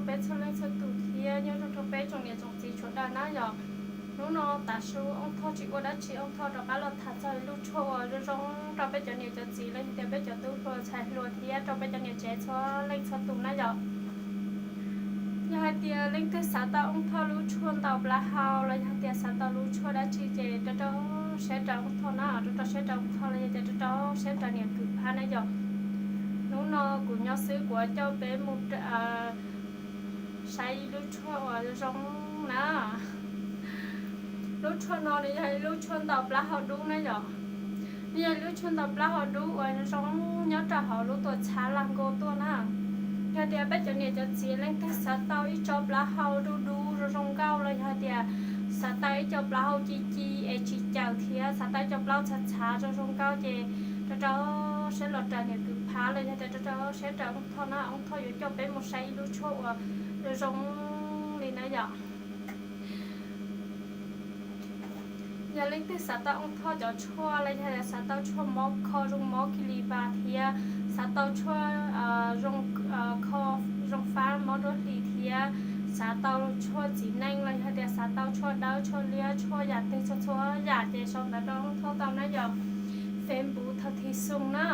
peb txhua leej txhua tus thiab nyob zoo rau peb tsoom niam tsoom txiv sawv daws na yom. Hnub no tav su Oob Thoj tsis ua dab tsi, Oob Thoj rov qab los tham txog lub tshuaj uas zoo zoo rau peb cov niam cov txiv los yog tias peb cov tub hluas ntxhais hluas thiab rau peb cov niam tsev txhua leej txhua tus na yom. Yog hais tias leej twg xav tau Oob Thoj lub tshuaj ntaus plaub hau los yog hais tias xav tau lub tshuaj dab tsi ces rau rau siab rau Oob Thoj na, rau rau siab rau Oob Thoj los yog tias rau rau siab rau niam kwv phab na yom. Hnub no kuv nyob xwb kuv coj peb mus saib ib lub tshuaj uas zoo na. Lub tshuaj no nws yog ib lub tshuaj ntaus plaub hau dub na yom. Nws yog ib lub tshuaj ntaus plaub hau dub uas zoo zoo nyob rau hauv lub tuam txhab lag nkaus tuaj na. Yog tias peb cov niam cov txiv leej twg xav tau ib tsob plaub hau dub dub zoo zoo nkauj los yog tias xav tau ib co plaub hau ci ci es tsis caws thiab xav tau ib co plaub txhav txhav zoo zoo nkauj ces rau rau siab los raws niam kwv phab los yog tias rau rau siab raws Oob Thoj na, Oob Thoj yuav coj peb mus saib ib lub tshuaj uas zoo zoo li na yom. Yog leej twg xav tau Oob Thoj cov tshuaj los yog xav tau tshuaj mob kho zoo mob kiv li vas thiab xav tau tshuaj kho zoo fab mob duab hlis thiab xav tau tshuaj txiv neej los yog tias xav tau tshuaj dawb tshuaj liab tshuaj yam twg txhua txhua yam ces sau ntawv rau Oob Thoj tau na yom. Facebook Thaj Thi Xoo na.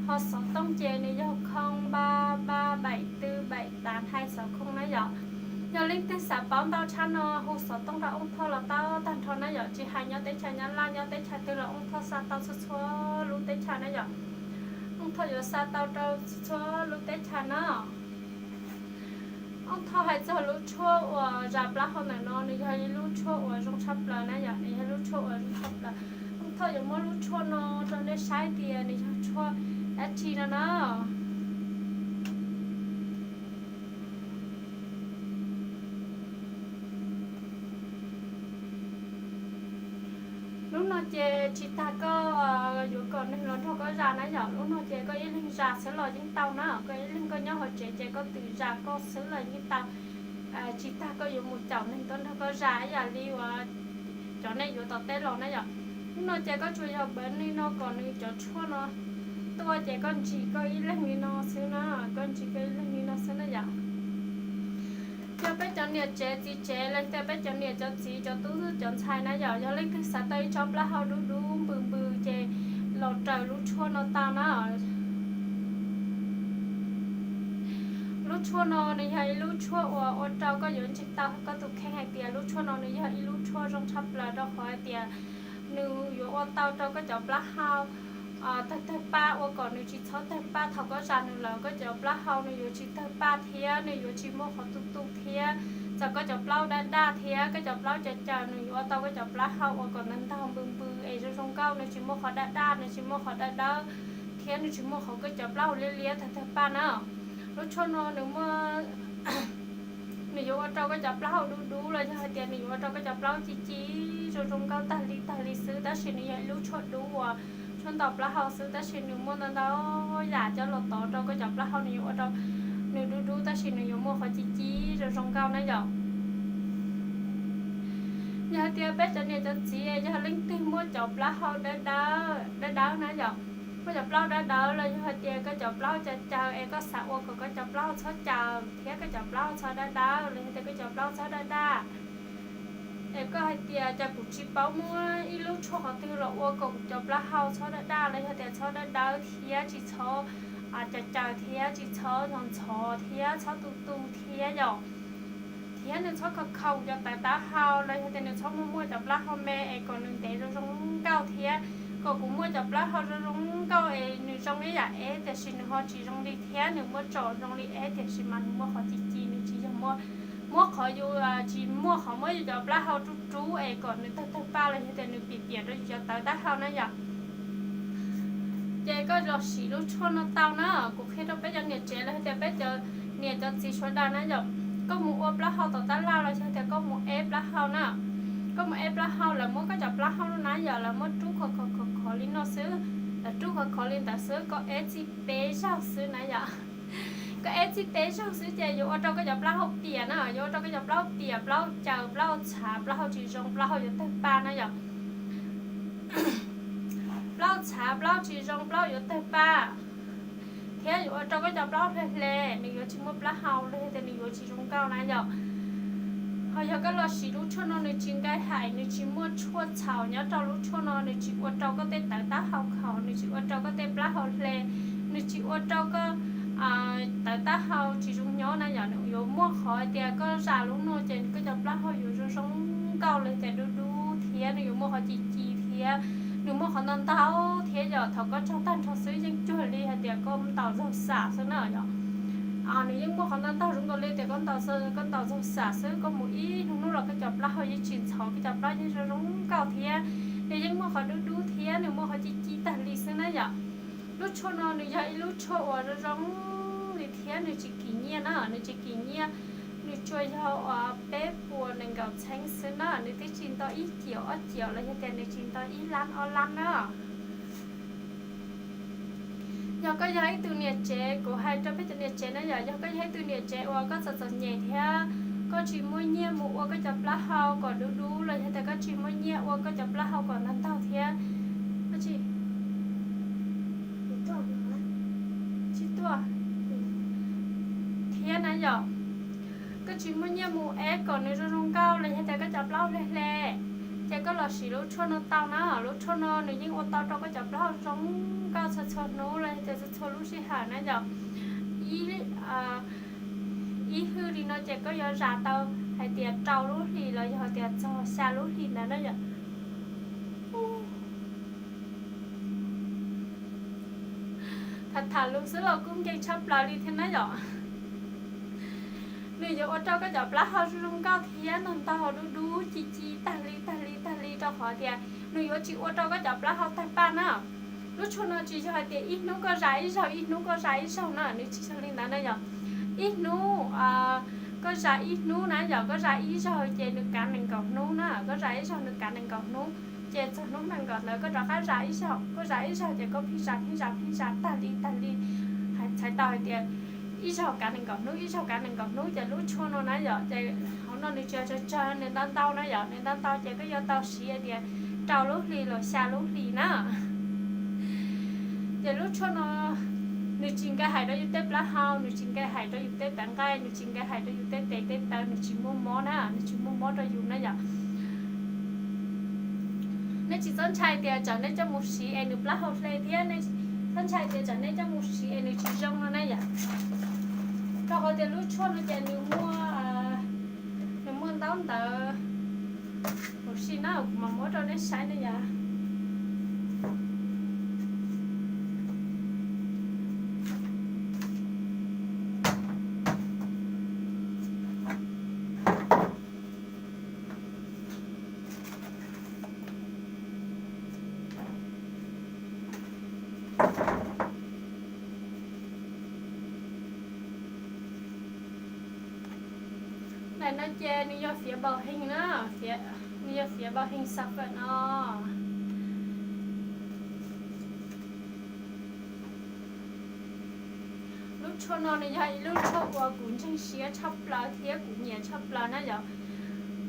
Ho xov tooj ces nws yog khoo ba ba baim twb baim tav hais xov khoo na yom. Yog leej twg xav paub ntau tshaj no hu xov tooj rau Oob Thoj los tau tag nrho na yom, tsis hais nyob teb chaws Nyab Laj nyob teb chaws twg los Oob Thoj xa tau txhua txhua lub teb chaws na yom. Oob Thoj yuav xa tau rau txhua txhua lub teb chaws na. Oob Thoj hais txog lub tshuaj uas zas plaub hau ntawm no nws yog ib lub tshuaj uas zoo tshaj plaws na yom, nws yog lub tshuaj uas zoo tshaj plaws. Oob Thoj yuav muab lub tshuaj no rau nej saib tias nws yog tshuaj dab tsi no na. Lub no ces tsis tas koj yuav kom neeg los nrog koj zas na yom, lub no ces koj ib leeg zas xwb los yeej tau na, koj ib leeg koj nyob hauv tsev ces koj twm zas koj xwb los yeej tau. Tsis tas koj yuav mus caum neeg tuaj nrog koj zas ib yam li uas cov nej yuav tom teb los na yom. Lub no ces koj tsuas yog npawv li no kom nws cov tshuaj no tuaj ces koj ntsis koj ib leeg li no xwb na, koj ntsis koj ib leeg li no xwb na yom. Yog peb cov niam tsev txiv tsev los yog peb cov niam cov txiv cov tub cov ntxhais na yom, yog leej twg xav tau ib tsob plaub hau dub dub npws npws ces los raws lub tshuaj no tau na. Lub tshuaj no nws yog ib lub tshuaj uas ua rau koj yuav ntseeg tau koj tus kheej hais tias lub tshuaj no nws yog ib lub tshuaj zoo tshaj plaws rau qhov hais tias nws yuav ua tau rau koj cov plaub hau tawg tawg paj, ua kom nws tsis txhob tawg paj thaum koj zas nws lawm, koj cov plaub hau nws yuav tsis tawg paj thiab nws yuav tsis muaj qhov tu tu thiab. Txawm koj cov plaub daj daj thiab koj cov plaub caws caws nws yuav ua tau koj cov plaub hau ua kom ntag ntog npws npws es zoo zoo nkauj, nws tsis muaj qhov daj daj, nws tsis muaj qhov dawb dawb thiab nws tsis muaj qhov koj cov plaub hau liab liab tawg tawg paj na. Lub tshuaj no nws muaj, nws yuav ua rau koj cov plaub hau dub dub los yog hais tias nws yuav ua rau koj cov plaub ci ci zoo zoo nkauj tag li tag li xwb, tab sis nws yog ib lub tshuaj dub uas tshuaj ntaus plaub hau xwb, tab sis nws muaj ntau ntau yam coj los tov rau koj cov plaub hau, nws yuav ua rau nws dub dub tab sis nws yuav muaj qhov ci ci zoo zoo nkauj na yom. Yog hais tias peb cov niam cov txiv yog leej twg muaj cov plaub hau dawb dawb na yom, muaj cov plaub dawb dawb los yog hais tias koj cov plaub caws caws es koj xav ua kom koj cov plaub txhob caws thiab koj cov plaub txhob dawb dawb los yog tias koj cov plaub txhob daj daj, es koj hais tias cas kuv tsis paub muab ib lub tshuaj qhov twg los ua kom kuv cov plaub hau txhob daj daj los yog tias txhob dawb dawb thiab tsis txhob caws caws thiab tsis txhob ntxhov ntxhov thiab txhob tu tu thiab yom, thiab nws txhob khaus khaus kuv cov tawv taub hau los yog tias nws txhob muaj muaj cov plaub hau me es kom nws ntev zoo zoo nkauj thiab kom kuv muaj cov plaub hau zoo zoo nkauj es nws zoo ib yam eb tiam sis nws ho tsis zoo li thiab, nws muaj tsom zoo li eb tiam sis mas nws muaj qhov ci ci, nws tsis yog muaj, muab qhov yus, tsis muaj qhov muab yus cov plaub hau rub rub es kom nws tawg tawg paj los yog tias nws pim piam rau yus cov tawv taub hau na yom. Ces koj los sim lub tshuaj no tau na, kuv qhia rau peb cov niam tsev los yog tias peb cov niam cov txiv sawv daws na yom, koj mus ua plaub hau tom tab laj los yog tias koj mus eb plaub hau na, koj mus eb plaub hau lawv muab koj cov plaub hau no na yom, lawv muab rub khov khov khov khov li no xwb, lawv rub khov khov li ntawd xwb, koj eb txij peb zaug xwb na yom. Koj eb txij peb zaug xwb ces yuav ua rau koj cov plaub hau piam na, yuav ua rau koj cov plaub hau piam, plaub hau caws, plaub hau txhav, plaub hau tsis zoo, plaub hau yuav tawg paj na yom. Plaub hau txhav, plaub hau tsis zoo, plaub hau yuav tawg paj. thiab yuav ua rau koj cov plaub hle hle, nws yuav tsis muaj plaub hau los yog tias nws yuav tsis zoo nkauj na yom. Ho yog koj los siv lub tshuaj no nws tsis nqaij haim, nws tsis muaj tshuaj txhaum nyob rau lub tshuaj no, nws tsis ua rau koj tej tawv taub hau khaum, nws tsis ua rau koj tej plaub hau hle, nws tsis ua rau koj tawv taub hau tsis zoo nyob na yom. Nws yuav muaj qhov tias koj zam lub no ces koj cov plaub hau yuav zoo zoo nkauj los tias dub dub thiab nws yuav muaj qhov ci ci thiab nws muaj qhov ntau ntau thiab yom. Thaum koj tso tag nrho xwb yeej cuag li hais tias koj ntaus zaug xam xwb na yom. Nws yeej muaj qhov ntau ntau zoo nkaus li tias koj ntaus, koj ntaus zaug xam xwb, koj mus ib hnub hnub los koj cov plaub hau yeej tsis ntxhov, koj cov plaub yeej zoo zoo nkauj thiab nws yeej muaj qhov dub dub thiab nws muaj qhov ci ci tag li xwb na yom. Lub tshuaj no nws yog ib lub tshuaj uas zoo zoo li thiab nws tsis kim nyiaj na, nws tsis kim nyiaj, nws tsuas yog uas peb puas nees nkaum txheeb xwb na, nws twb tsis nto ib ciam ob ciam los yog tias nws tsis nto ib lab ob lab na. Yog koj yog ib tug niam tsev, kuv hais rau peb cov niam tsev na yom, yog koj yog ib tug niam tsev uas koj txom txom nyem thiab koj tsis muaj nyiaj mus ua koj cov plaub hau kom dub dub los yog tias koj tsis muaj nyiaj ua koj cov plaub hau kom ntau ntau thiab, tsis tuaj thiab na yom, koj tsis muaj nyiaj mus eb kom nws zoo zoo nkauj los yog tias koj cov plaub hau hle hle, ces koj los siv lub tshuaj no tau na. Lub tshuaj no nws yeej ua tau rau koj cov plaub hau zoo nkauj txhua txhua hnub los yog tias txhua txhua lub sij hawm na yom. Ib, ib hwj li no ces koj yuav zam tau hais tias rau lub hlis los yog tias txog xya lub hlis ntawd na yom. Tham tham lus xwb los kuj nkeeg tshaj plaws li thiab na yom. Nws yuav ua rau koj cov plaub hau zoo zoo nkauj thiab ntau ntau dub dub ci ci tag li tag li tag li rau qhov tias nws yuav tsis ua rau koj cov plaub hau tawg paj na. Lub tshuaj no tsis yog hais tias ib hnub koj zam ib zaug, ib hnub koj zam ib zaug na, nws tsis yog li ntawd na yom. Ib hnub koj zam ib hnub na yom, koj zam ib zaug ces nws kav nees nkaum hnub na, koj zam ib zaug nws kav nees nkaum hnub, ces txog hnub nees nkaum ntawd koj rov qab zam ib zaug, koj zam ib zaug ces koj pheej zam pheej zam pheej zam tag li tag li. Txhais tau hais tias ib zaug kav nees nkaum hnub, ib zaug kav nees nkaum hnub, ces lub tshuaj no na yom, ces hauv no nws tsis yog tsawg tsawg, nws ntau ntau na yom, nws ntau ntau ces koj yuav tau siv hais tias rau lub hlis los xya lub hlis na. Ces lub tshuaj no nws tsis nqaij hais rau yus tej plaub hau, nws tsis nqaij hais rau yus tej tav nqaij, nws tsis nqaij hais rau yus tej tes tej taw, nws tsis muaj mob na, nws tsis muaj mob rau yus na yom. Nej tsis txhob ntshai tias tsam nej coj mus siv es nws plaub hau hle thiab, nej txhob ntshai tias tsam nej coj mus siv es nws tsis zoo no na yom. Rau qhov tias lub tshuaj no ces nws muaj, nws muaj ntaub ntawv huv si na, kuv mam muab rau nej saib na yom. Ntawm no ces nws yog fiav npaum heev na, nws yog fiav npaum heev xav fawm no. Lub tshuaj no nws yog ib lub tshuaj uas kuv ntseeg siab tshaj plaws thiab kuv nyiam tshaj plaws na yom.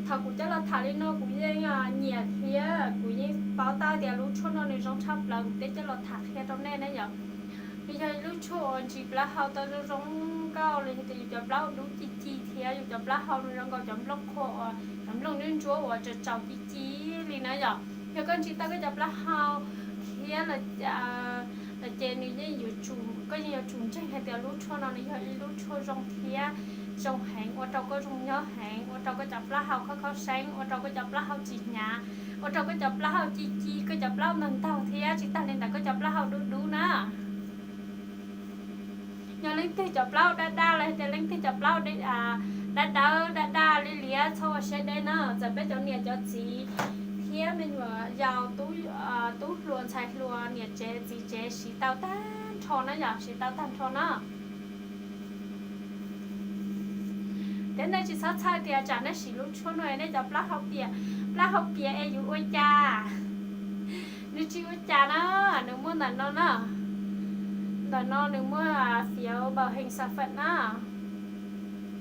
Thaum kuv coj los tham li no kuv yeej nyiam thiab kuv yeej paub tau tias lub tshuaj no nws zoo tshaj plaws, kuv thiaj coj los tham qhia rau nej na yom. Nws yog ib lub tshuaj uas ntsis plaub hau tau zoo zoo nkauj los yog tias yus cov plaub hau dub ci ci thiab yus cov plaub hau nws zoo nkaus cov nplooj qhuav uas cov nplooj ntsuab ntsuab uas tsaus tsaus ci ci li na yom. Yog koj ntsis tau koj cov plaub hau thiab los ces nws yeej yuav tsum, koj yeej yuav tsum ntseeg hais tias lub tshuaj no nws yog ib lub tshuaj zoo thiab zoo heev, ua rau koj zoo nyob heev, ua rau koj cov plaub hau khaub khaub seeb, ua rau koj cov plaub hau tsis hnyav, ua rau koj cov plaub hau ci ci, koj cov plaub hau ntog ntog thiab tsis tag li ntawd koj cov plaub hau dub dub na. Yog leej twg cov plaub hau daj daj los yog tias leej twg cov plaub hau daj dawb daj daj liab liab txhob ua siab deb na, txawm peb cov niam cov txiv thiab me nyuam yaus, tub hluas ntxhais hluas, niam tsev txiv tsev siv tau tag nrho na yom, siv tau tag nrho na. Thiab nej tsis txhob txhawj tias tsam nej siv lub tshuaj no nej cov plaub hau piam, plaub hau piam es yuav ua cas? Nws tsis ua cas na, nws muaj ntawm no na. Ntawm no nws muaj fiav npaum heev xav fawm na.